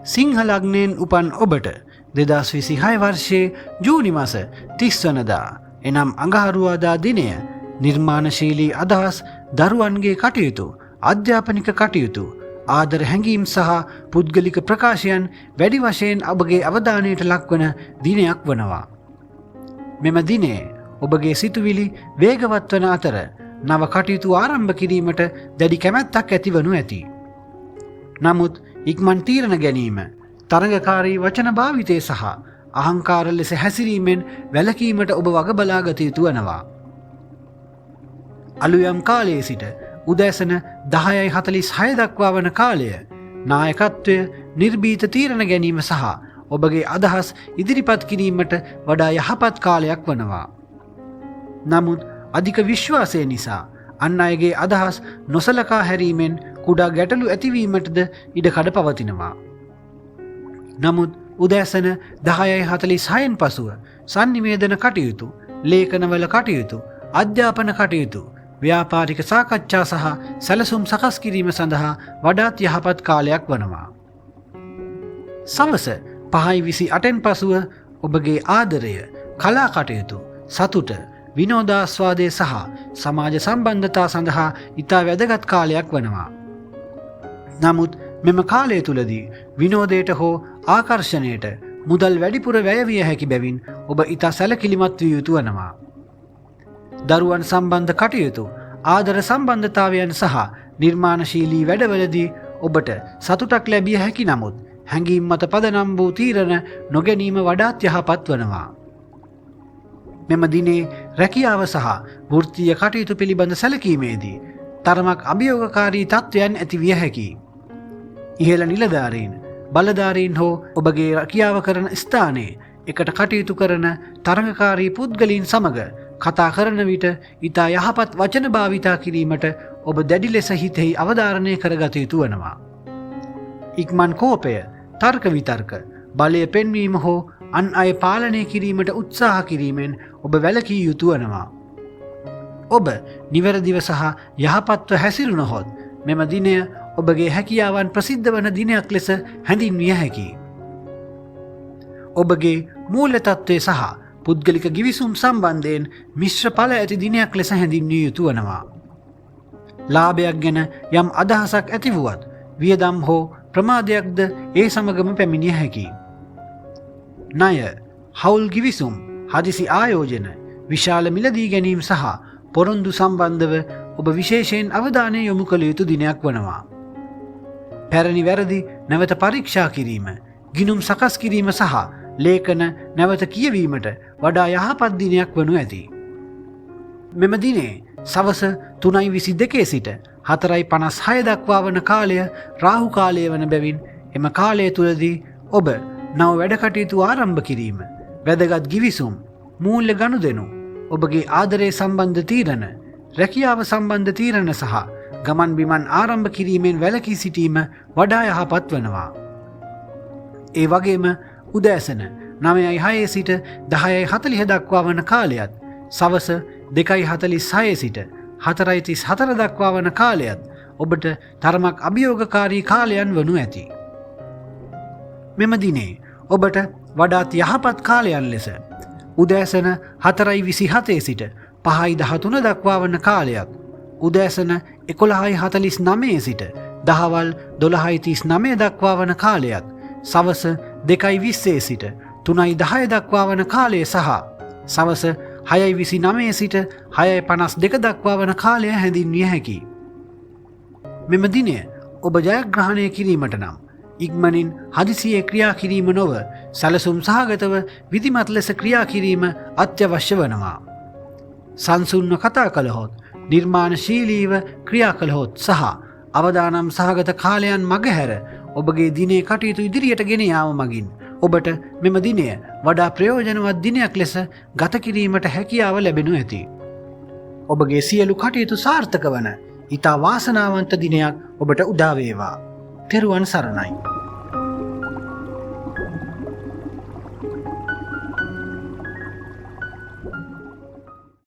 සිංහ ලග්නයෙන් උපන් ඔබට 2026 වර්ෂයේ ජූනි මස 30 වනදා එනම් අඟහරුවාදා දිනය නිර්මාණශීලී අදහස්, දරුවන්ගේ කටයුතු, අධ්‍යාපනික කටයුතු, ආදර හැඟීම් සහ පුද්ගලික ප්‍රකාශයන් වැඩි වශයෙන් ඔබගේ අවධානයට ලක්වන දිනයක් වනවා. මෙම දිනයේ ඔබගේ සිතුවිලි වේගවත් වන අතර නව කටයුතු ආරම්භ කිරීමට දැඩි කැමැත්තක් ඇතිවනු ඇති. නමුත් ඉක්මන් තීරණ ගැනීම, තරඟකාරී වචන භාවිතය සහ අහංකාර ලෙස හැසිරීමෙන් වැළකීමට ඔබ වග බලාගත යුතු වනවා. අලුයම් කාලයේ සිට උදෑසන 10:46 දක්වා වන කාලය නායකත්වය, නිර්භීත තීරණ ගැනීම සහ ඔබගේ අදහස් ඉදිරිපත් කිරීමට වඩා යහපත් කාලයක් වනවා. නමුත් අධික විශ්වාසය නිසා අන් අයගේ අදහස් නොසලකා හැරීමෙන් කුඩා ගැටලු ඇතිවීමටද ඉඩකඩ පවතිනවා. නමුත් උදෑසන 10:46න් පසුව සන්නිවේදන කටයුතු, ලේඛනවල කටයුතු, අධ්‍යාපන කටයුතු, ව්‍යාපාරික සාකච්ඡා සහ සැලසුම් සකස් කිරීම සඳහා වඩාත් යහපත් කාලයක් වනවා. සවස 5:28න් පසුව ඔබගේ ආදරය, කලා කටයුතු, සතුට, විනෝදාස්වාදය සහ සමාජ සම්බන්ධතා සඳහා ඉතා වැදගත් කාලයක් වනවා. නමුත් මෙම කාලය තුළදී විනෝදයට හෝ ආකර්ෂණයට මුදල් වැඩිපුර වැය විය හැකි බැවින් ඔබ ඉතා සැලකිලිමත් විය යුතු වනවා. දරුවන් සම්බන්ධ කටයුතු, ආදර සම්බන්ධතාවයන් සහ නිර්මාණශීලී වැඩවලදී ඔබට සතුටක් ලැබිය හැකි නමුත් හැඟීම් මත පදනම් වූ තීරණ නොගැනීම වඩාත් යහපත් වනවා. මෙම දිනේ රැකියාව සහ වෘත්තීය කටයුතු පිළිබඳ සැලකීමේදී තරමක් අභියෝගකාරී තත්ත්වයන් ඇති විය හැකි. ඉහළ නිලධාරීන්, බලධාරීන් හෝ ඔබගේ රැකියාව කරන ස්ථානයේ එකට කටයුතු කරන තරඟකාරී පුද්ගලයින් සමග කතා කරන විට ඉතා යහපත් වචන භාවිතා කිරීමට ඔබ දැඩි ලෙස හිතෙහි අවධාරණය කරගත යුතු වනවා. ඉක්මන් කෝපය, තර්ක විතර්ක, බලය පෙන්වීම හෝ අන් අය පාලනය කිරීමට උත්සාහ කිරීමෙන් ඔබ වැළකී යුතු වනවා. ඔබ නිවැරදිව සහ යහපත්ව හැසිරුණහොත් මෙම දිනය ඔබගේ හැකියාවන් ප්‍රසිද්ධ වන දිනයක් ලෙස හැඳින්විය හැකි. ඔබගේ මූල්‍ය තත්ත්වය සහ පුද්ගලික ගිවිසුම් සම්බන්ධයෙන් මිශ්‍ර ඵල ඇති දිනයක් ලෙස හැඳින්විය යුතු වනවා. ලාභයක් ගැන යම් අදහසක් ඇති වුවත් වියදම් හෝ ප්‍රමාදයක්ද ඒ සමගම පැමිණිය හැකි. ණය, හවුල් ගිවිසුම්, හදිසි ආයෝජන, විශාල මිලදී ගැනීම සහ පොරොන්දු සම්බන්ධව ඔබ විශේෂයෙන් අවධානය යොමු කළ යුතු දිනයක් වනවා. පැරණි වැරදි නැවත පරීක්ෂා කිරීම, ගිනුම් සකස් කිරීම සහ ලේඛන නැවත කියවීමට වඩා යහපත් දිනයක් වනු ඇති. මෙම දිනේ සවස 3:22 සිට 4:56 දක්වා වන කාලය රාහු කාලය වන බැවින් එම කාලය තුළදී ඔබ නව වැඩ කටයුතු ආරම්භ කිරීම, වැදගත් ගිවිසුම්, මූල්‍ය ගනුදෙනු, ඔබගේ ආදරය සම්බන්ධ තීරණ, රැකියාව සම්බන්ධ තීරණ සහ ගමන් බිමන් ආරම්භ කිරීමෙන් වැළකී සිටීම වඩා යහපත් වනවා. ඒ වගේම උදෑසන 9:06 සිට 10:40 දක්වා වන කාලයත්, සවස 2:46 සිට 4:34 දක්වා වන කාලයත් ඔබට තරමක් අභියෝගකාරී කාලයන් වනු ඇති. මෙම දිනේ ඔබට වඩාත් යහපත් කාලයන් ලෙස උදෑසන 4:27 සිට 5:13 දක්වා වන කාලයත්, උදෑසන 11:49 සිට දහවල් 12:39 දක්වා වන කාලයත්, සවස 2:20 සිට 3:10 දක්වා වන කාලය සහ සවස 6:29 සිට 6:52 දක්වා වන කාලය හැඳින්විය හැකි. මෙම දිනය ඔබ ජයග්‍රහණය කිරීමට නම් ඉක්මනින් හදිසියේ ක්‍රියා කිරීම නොව සැලසුම් සහගතව විධිමත් ලෙස ක්‍රියා කිරීම අත්‍යවශ්‍ය වනවා. සංසුන්ව කතා කළහොත්, නිර්මාණශීලීව ක්‍රියා කළහොත් සහ අවදානම් සහගත කාලයන් මගහැර ඔබගේ දිනේ කටයුතු ඉදිරියට ගෙන යාම මගින් ඔබට මෙම දිනය වඩා ප්‍රයෝජනවත් දිනයක් ලෙස ගත කිරීමට හැකියාව ලැබෙනු ඇති. ඔබගේ සියලු කටයුතු සාර්ථක වන ඉතා වාසනාවන්ත දිනයක් ඔබට උදා වේවා. තෙරුවන් සරණයි.